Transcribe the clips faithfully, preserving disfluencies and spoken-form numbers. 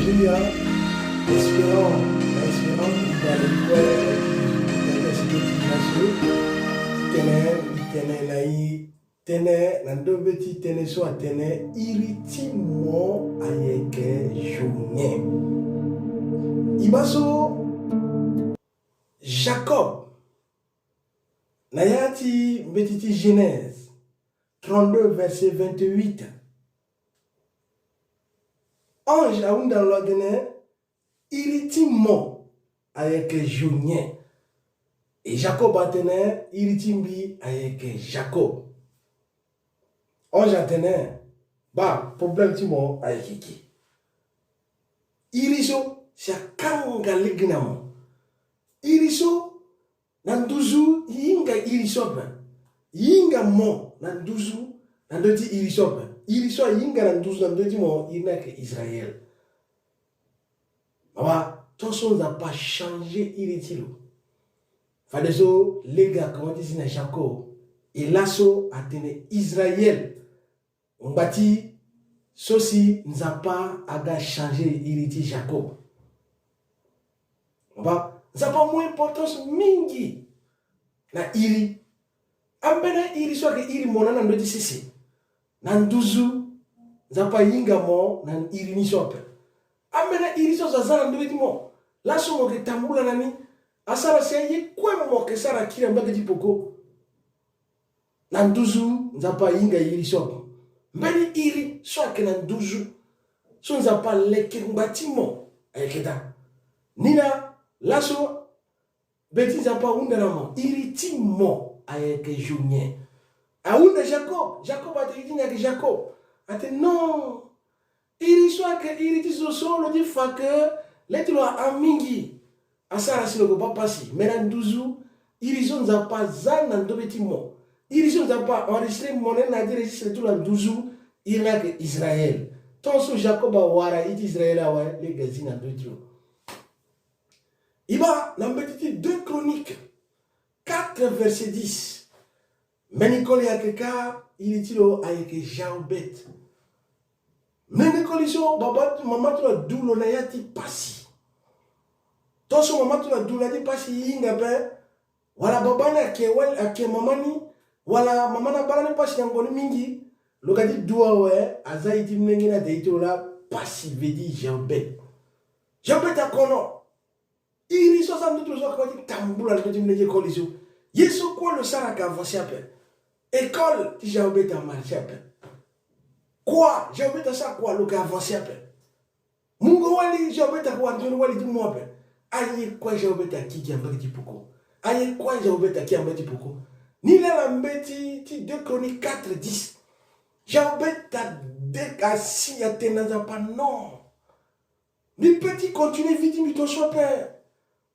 Alléluia. Espérant, espérant, il va le croire, il va le croire, il va le croire. Tene, tene na i, tene na ndo beti tene so atene iri ti mo ayeke zo nyen. I baa so Jacob, na ya ti mbeti ti Genèse trente-deux, verset vingt-huit. Ange ahunda na lo atene, iri ti mo ayeke zo nyen? E Jacob atene, iri ti mbi ayeke Jacob. Ange atene, baa, problème ti mo ayeke gi. Iri so si akanga lege na mo. Iri so na nduzu i hinga iri so ape. I hinga mo na nduzu na ndö ti iri so ape. Iri so ahinga na nduzu na ndö ti mo, iri ni ayeke Israël. Awa, tongaso Nzapa achangé iri ti lo. Fadeso lege akomanse ti zi na Jacob. E laso atene Israël. Ngbati so si Nzapa aga changé iri ti Jacob. Nzapa, Nzapa amu importance mingi na iri. Ambeni iri so ayeke iri mo na ni na ndö ti sese. Na nduzu, Nzapa ahinga mo na iri ni so ape. Ambeni iri so azo aza na ndö ti mo. Laso mo yeke tambula na ni. Asara si aye kue mo yeke sara kiri na mbage ti peko. Na nduzu, Nzapa ahinga iri so ape. Mbeni iri so ayeke na nduzu so Nzapa aleke ngba ti mo ayeke daa. Ni na laso beti Nzapa ahunda na mo, iri ti mo ayeke zo nyen? Ahunda Jacob. Jacob atene iri ti ni ayeke Jacob. Atene non. Iri so ayeke iri ti zo so lo ti fa ke le ti lo ahon mingi. Asara si lo yeke baa pasi. Me na nduzu, iri so Nzapa aza na ndö be ti mo, iri so Nzapa a enregistré mo na ni na ya ti registre ti lo na nduzu, iri ni ayeke Israël. Tongaso Jacob awara iri ti Israël awe, lege azi na ndö ti lo. I baa na mbeti ti deux Chroniques quatre, verset dix. Mbeni koli ayeke kâ, iri ti lo ayeke Jaobet. Mbeni koli so baba, mama ti lo adu lo na ya ti pasi. Tongaso mama ti lo adu lo na ya ti pasi, e hinga ape. Wala baba ni ake wali, ake mama ni, wala mama ni abaa lani pasi na ngoni mingi. Lo ga ti du awe, aza iri ti molenge ni ade iri ti lo laa pasi, veut dire Jaobet. Jaobet akono. Iri so aza na ndö ti lo so akoma ti tambula na ndö ti molenge koli so. Ye so kue lo sara ayeke avancer ape. École ti Jaobet amarché ape. Kua, Jaobet asara kua, lo yeke avancer ape. Mungo wali, Jaobet ayeke wara nzoni wali ti mu ape. Aye kue Jaobet akiri na mbage ti peko. Aye kue Jaobet akiri na mbage ti peko. Ni laa na mbeti ti deux Chroniques quatre dix. Jaobet ade asi atene na Nzapa non. Mbi peut ti continuer vie ti mbi tongaso ape.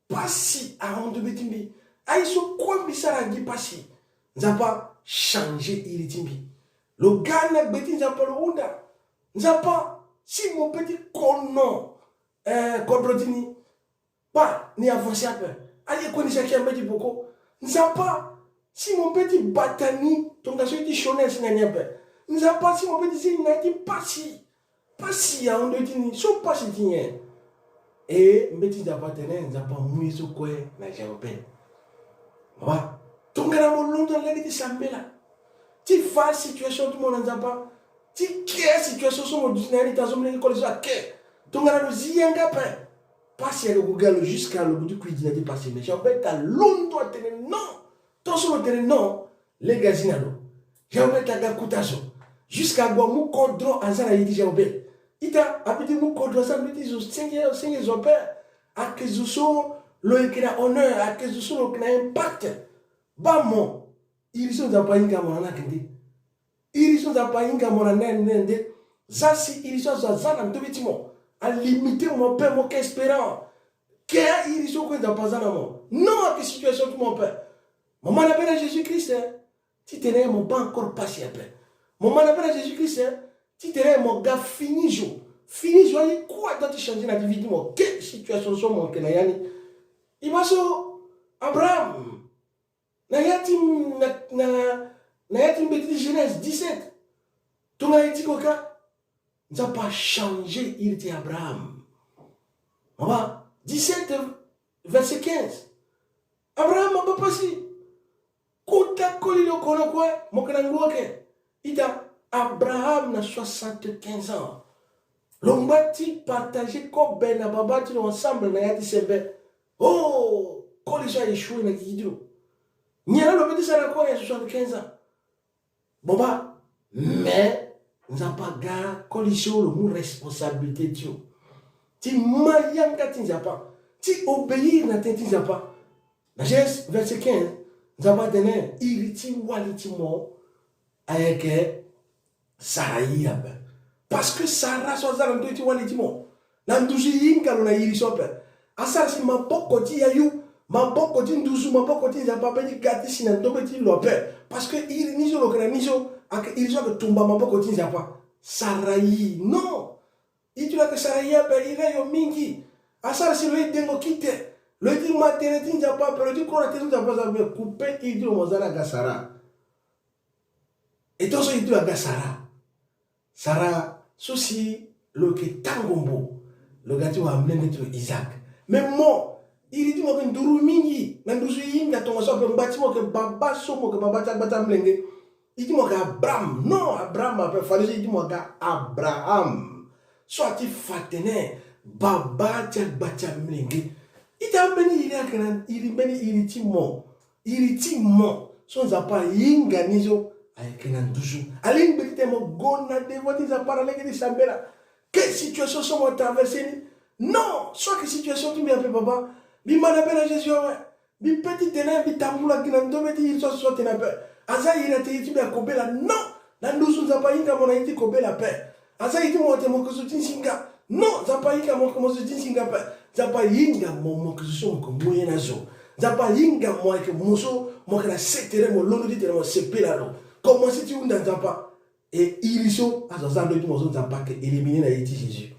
Pasi ahon ndö be ti mbi. Aye so kue mbi sara agi pasi. Nzapa, changé iri ti mbi. Lo ga na gbe ti Nzapa lo hunda. Nzapa, si mo peut ti kono, eh, kodro ti ni, baa ni avancer ape. Aye kue ni si akiri na mbage ti peko. Nzapa, si mo peut ti bata ni, tongaso ye ti sioni asi na ni ape. Nzapa, si mo peut ti zi ni na ya ti pasi. Pasi ahon ndö ti ni, so pasi ti nyen? E mbeti Nzapa atene, Nzapa amu ye so kue na Jaobet. Baba, tongana mo londo na lege ti sambela, ti fa situation ti mo na Nzapa, ti ke situation so mo duti na ya ni, ita so molenge koli so ake. Tongana lo zi yanga ape, pasi ayeke gue ga lo jusqu'à lo gue ti kui gi na ya ti pasi. Mais Jaobet alondo atene non. Tongaso lo tene non, lege azi na lo. Jaobet aga kota zo. Jusqu'à ague amu kodro aza na iri ti Jaobet. Ita, a peut ti mu kodro aza na iri ti zo senge, senge zo ape. Ayeke zo so lo yeke na honneur, ayeke zo so lo yeke na impact. Baa mo, iri so Nzapa ahinga mo na ni ayeke nde? Iri so Nzapa ahinga mo na ni ayeke nde? Za si iri so azo aza na ndö be ti mo alimité mo ape, mo yeke espérant. Ke airi so kue Nzapa aza na mo. Non, ayeke situation ti mo ape. Mo ma na be na Jésus Christ, eh. Titene mo baa encore pasi ape. Mo ma na be na Jésus Christ, eh. Titene mo ga fini zo. Fini zo aye kue adoit ti changer na ti vie ti mo. Ke situation so mo yeke na ya ni. I baa so Abraham, na ya ti, na, na, na ya ti mbeti ti Genèse dix-sept. Tongana e ti ko kâ, Nzapa achanger iri ti Abraham. Mama, dix-sept, verset quinze. Abraham abaa pasi. Kota koli lo kono kue, mo yeke na ngu ake. Ita, Abraham na soixante-quinze ans. Lo ngba ti partager kobe na baba ti lo ensemble na ya ti sembe. Oh, koli so a échoué na gigi ti lo. Nyen la lo peut ti sara na koli na soixante-quinze ans? Bon ba, mais Nzapa aga koli so lo mu responsabilité ti lo ti ma yanga ti Nzapa, ti obéir na tënë ti Nzapa. Na Genèse verset quinze, Nzapa atene iri ti wali ti mo ayeke Sarayi ape. Parce que Sara so aza na ndö ti wali ti mo, na nduzu e hinga lo na iri so ape. Asara si maboko ti yayu, maboko ti nduzu, maboko ti Nzapa ape ti ga ti si na ndö ti lo ape. Parce que iri ni so lo yeke na ni so ayeke iri so ayeke tumba maboko ti Nzapa. Sarayi, non. Iri ti lo ayeke Sarayi ape, iri ayo mingi. Asara si lo ye dengo kite, lo ye ti ma tënë ti Nzapa ape, lo ye ti koro na tënë ti Nzapa ape. Kupe iri ti lo mo za ni aga Sara. E tongaso iri ti lo aga Sara. Sara so si lo yeke tango mbo, lo ga ti wara molenge ti lo Isaac. Mais mo, iri ti mo yeke nduru mingi, na nduzu e hinga tongaso ape, ngba ti mo yeke baba so mo yeke baba ti agba ti amolenge. Iri ti mo yeke Abraham. Non, Abraham ape, fadeso iri ti mo aga Abraham. So ati fa atene baba ti agba ti amolenge. Ita, ambeni iri ayeke na iri, mbeni iri ti mo. Iri ti mo so Nzapa ahinga ni so ayeke na nduzu. Alingbi ti tene mo gue na devant ti Nzapa na lege ti sambela. Quelle situation so mo traverser ni? Non, so ayeke situation ti mbi ape, baba. Mbi ma na be na Jésus awe. Mbi peut ti tene mbi tambula gi na ndö ti iri so aso so atene ape. Aza iri atene iri ti mbi akobela. Non, na nduzu Nzapa ahinga mo na iri ti kobela ape. Aza iri ti mo atene mo yeke zo ti nzinga. Non, Nzapa ahinga mo yeke mo zo ti nzinga ape. Nzapa ahinga mo mo yeke zo so mo yeke mu ye na zo. Nzapa ahinga mo ayeke mo so mo yeke na se tere mo londo ti tene mo sepela lo. Komanse ti hunda Nzapa. E iri so azo aza na ndö ti mo so Nzapa ayeke éliminer na iri ti Jésus.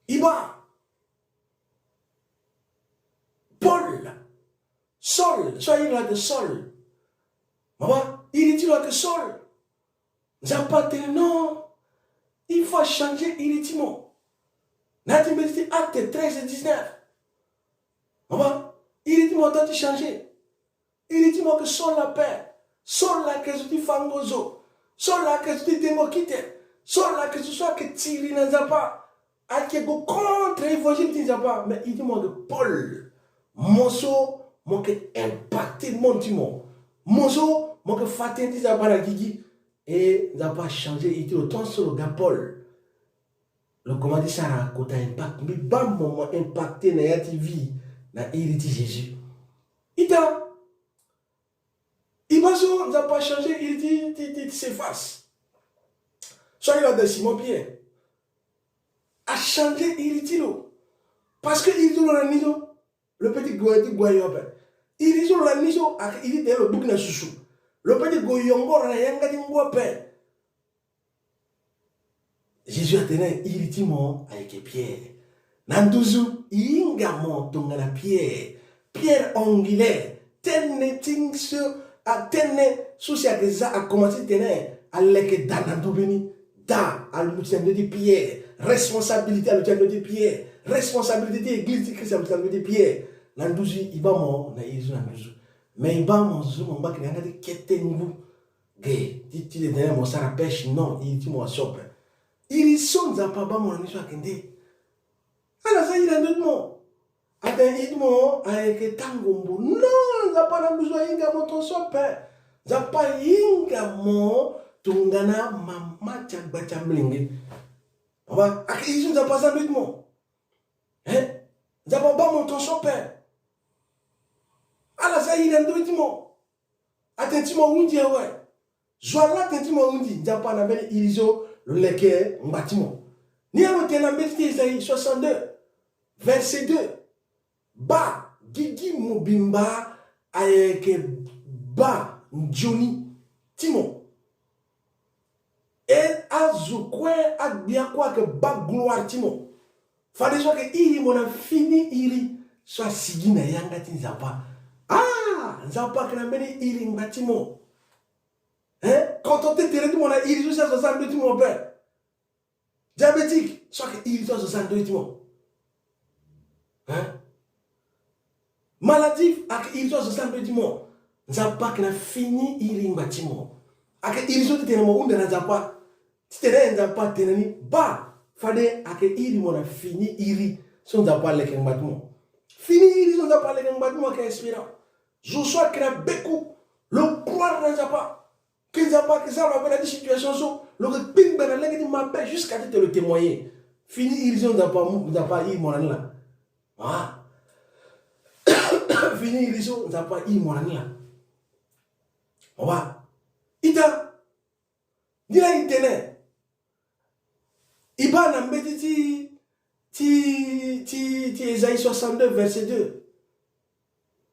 E baa Paul, Saul, so airi lo ayeke Saul. Mama, iri ti lo ayeke Saul. Nzapa atene non, il faut achanger iri ti mo. Na ya ti mbeti ti Acte treize dix-neuf. Mama, iri ti mo adoit ti changer. Iri ti mo ayeke Saul ape. Saul ayeke zo ti fango zo. Saul ayeke zo ti dengo kite. Saul ayeke zo so ayeke tiri na Nzapa. Ayeke gue contre évangile ti Nzapa. Mais iri ti mo ayeke Paul. Mo so mo yeke impacter monde ti mo. Mo so mo yeke fa tënë ti Nzapa na gigi. E Nzapa achanger iri ti lo tant so lo ga Paul. Lo komanse ti sara kota impact. Mbi baa mo mo impacter na ya ti vie na iri ti Jésus. Ita, e baa so Nzapa achanger iri ti, ti, ti, ti Cephas. So airi lo atene Simon Pierre. Achanger iri ti lo. Parce que iri ti lo na ni so lo peut ti gue, ti gue ayo ape. Iri so lo na ni so ayeke iri ti tene lo duti na susu. Lo peut ti gue yongoro na yanga ti ngu ape. Jésus atene iri ti mo ayeke Pierre. Na nduzu e hinga mo tongana Pierre. Pierre angulaire. Tënë ti so, atënë so si ayeke za akomanse ti tene aleke daa na ndö be ni. Daa aluti na ndö ti Pierre. Responsabilité aluti na ndö ti Pierre. Responsabilité ti église ti Christ aluti na ndö ti Pierre. Na nduzu e baa mo na iri so na nduzu. Mais e baa mo zo mo ngba yeke na yanga ti kete ngu. Ge, ti, ti tene mo sara pêche, non, iri ti mo aso ape. Iri so Nzapa abaa mo na ni so ayeke nde. Ala za iri na ndö ti mo. Atene iri ti mo ayeke tango mbo. Non, Nzapa na nduzu ahinga mo tongaso ape. Nzapa ahinga mo tongana mama ti agba ti amolenge. Mama, ayeke iri so Nzapa aza ndö ti mo. Hein? Nzapa abaa mo tongaso ape. Ala za iri na ndö ti mo. Atene ti mo ahunzi awe. Zo ala atene ti mo ahunzi. Nzapa na mbeni iri so lo leke ngba ti mo. Ni alo tene na mbeti ti Esaïe soixante-deux, verset deux. Baa gigi mobimba ayeke baa nzoni ti mo. E azo kue, agbia kue ayeke baa gloire ti mo. Fadeso ayeke iri mo na fini iri so asigi na yanga ti Nzapa. Ah, Nzapa ayeke na mbeni iri ngba ti mo. Hein? Contenté tere ti mo na iri so si azo aza na ndö ti mo ape. Diabétique, so ayeke iri so azo aza na ndö ti mo. Hein? Maladie ayeke iri so azo sara mbeti ti mo. Nzapa ayeke na fini iri ngba ti mo. Ayeke iri so ti tene mo hunda na Nzapa. Titene Nzapa atene ni baa fade ayeke iri mo na fini iri so Nzapa aleke ngba ti mo. Fini iri so Nzapa aleke ngba ti mo ayeke espérant. Zo so ayeke na beku, lo croire na Nzapa. Ke Nzapa ayeke sara lo ape na ti situation so, lo yeke kpingba na lege ti mabe jusqu'à ti tene lo témoigner. Fini iri so Nzapa amu, Nzapa airi mo na ni laa. Ah. Fini iri so Nzapa airi mo na ni laa. Awa. Ita. Ni laa e tene. E baa na mbeti ti, ti, ti, ti Esaïe soixante-deux, verset deux.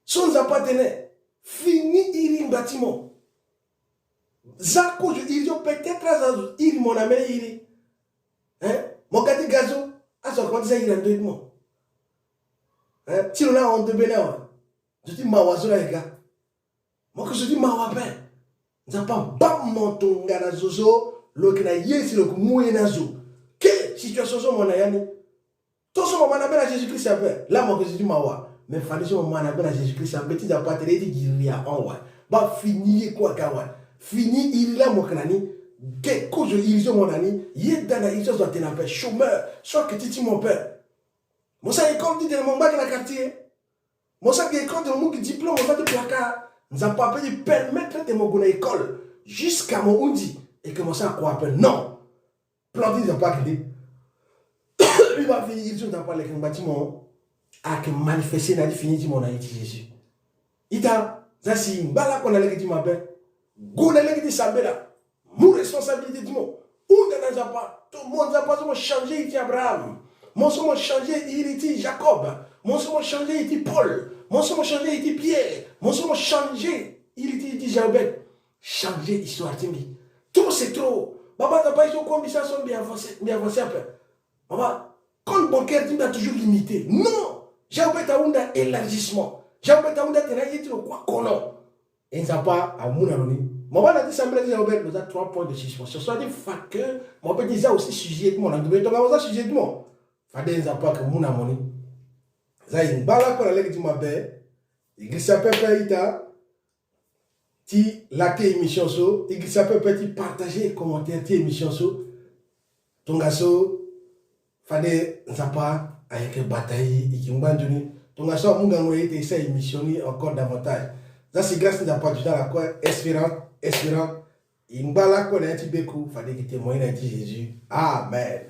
So Nzapa atene, fini iri ngba ti mo. Za kozo iri so, peut-être azo iri mo na mbeni iri. Hein? Mo ga ti ga so, azo akomanse ti za iri na ndö ti mo. Hein? Ti lo laa ahon ndö be ni awe. Zo ti mawa so laa e ga. Mo yeke zo ti mawa ape. Nzapa abaa mo tongana zo so lo yeke na ye si lo yeke mu ye na zo. Ke situation so mo na ya ni. To so mo ma na be na Jésus Christ ape. Laa mo yeke zo ti mawa. Me fade so mo ma na be na Jésus Christ ape, ti Nzapa atene ye ti giriri ahon awe. Baa fini ye kue aga awe. Fini iri laa mo yeke na ni. Ge kozo iri so mo na ni. Ye daa na iri so azo atene ape chômeur. So ayeke ti ti mo ape. Mo sara école ti tene mo ngba gi na quartier. Mo sara gi école ti mo mu gi diplôme, mo za ti placard. Nzapa apeut ti permettre ti tene mo gue na école jusqu'à mo hundi. Et que mo sara kua ape. Non. Plan ti Nzapa ayeke nde. Mbi baa fini iri so Nzapa aleke ngba ti mo. Ayeke manifester na ya ti fini ti mo na iri ti Jésus. Ita, za si ngba lakue na lege ti mabe. Gue na lege ti sambela. Mu responsabilité ti mo. Hunda na Nzapa. To mo Nzapa so mo changer iri ti Abraham. Mo so mo changer iri ti Jacob. Mo so mo changer iri ti Paul. Mo so mo changer iri ti Pierre. Mo so mo changer iri ti, ti Jaobed. Changer histoire ti mbi. Trop c'est trop. Baba Nzapa, ye so kue mbi sara so mbi avancer, mbi avancer ape. Baba, compte bancaire ti mbi a toujours limité. Non. Jaobed ahunda élargissement. Jaobed ahunda tena ye ti lo kue akono. E Nzapa amu na lo ni. Mo baa na ti sambela ti Jaobed, mo za trois points de suspension. So ati fa ke mo peut ti za aussi sujet ti mo na ndo be, tongana mo za sujet ti mo. Fade Nzapa ayeke mu na mo ni. Za e ngba lakue na lege ti mabe. E girisa pepe ita ti like émission so. E girisa pepe ti partager commentaire ti émission so. Tongaso fade Nzapa ayeke bata e, e yeke ngba nzoni. Tongaso amu ngangu na e ti sara émission ni encore davantage. Za si grâce ti Nzapa aduti na ala kue, espérant, espérant. E ngba lakue na ya ti beku, fade e yeke témoigner na ya ti Jésus. Amen.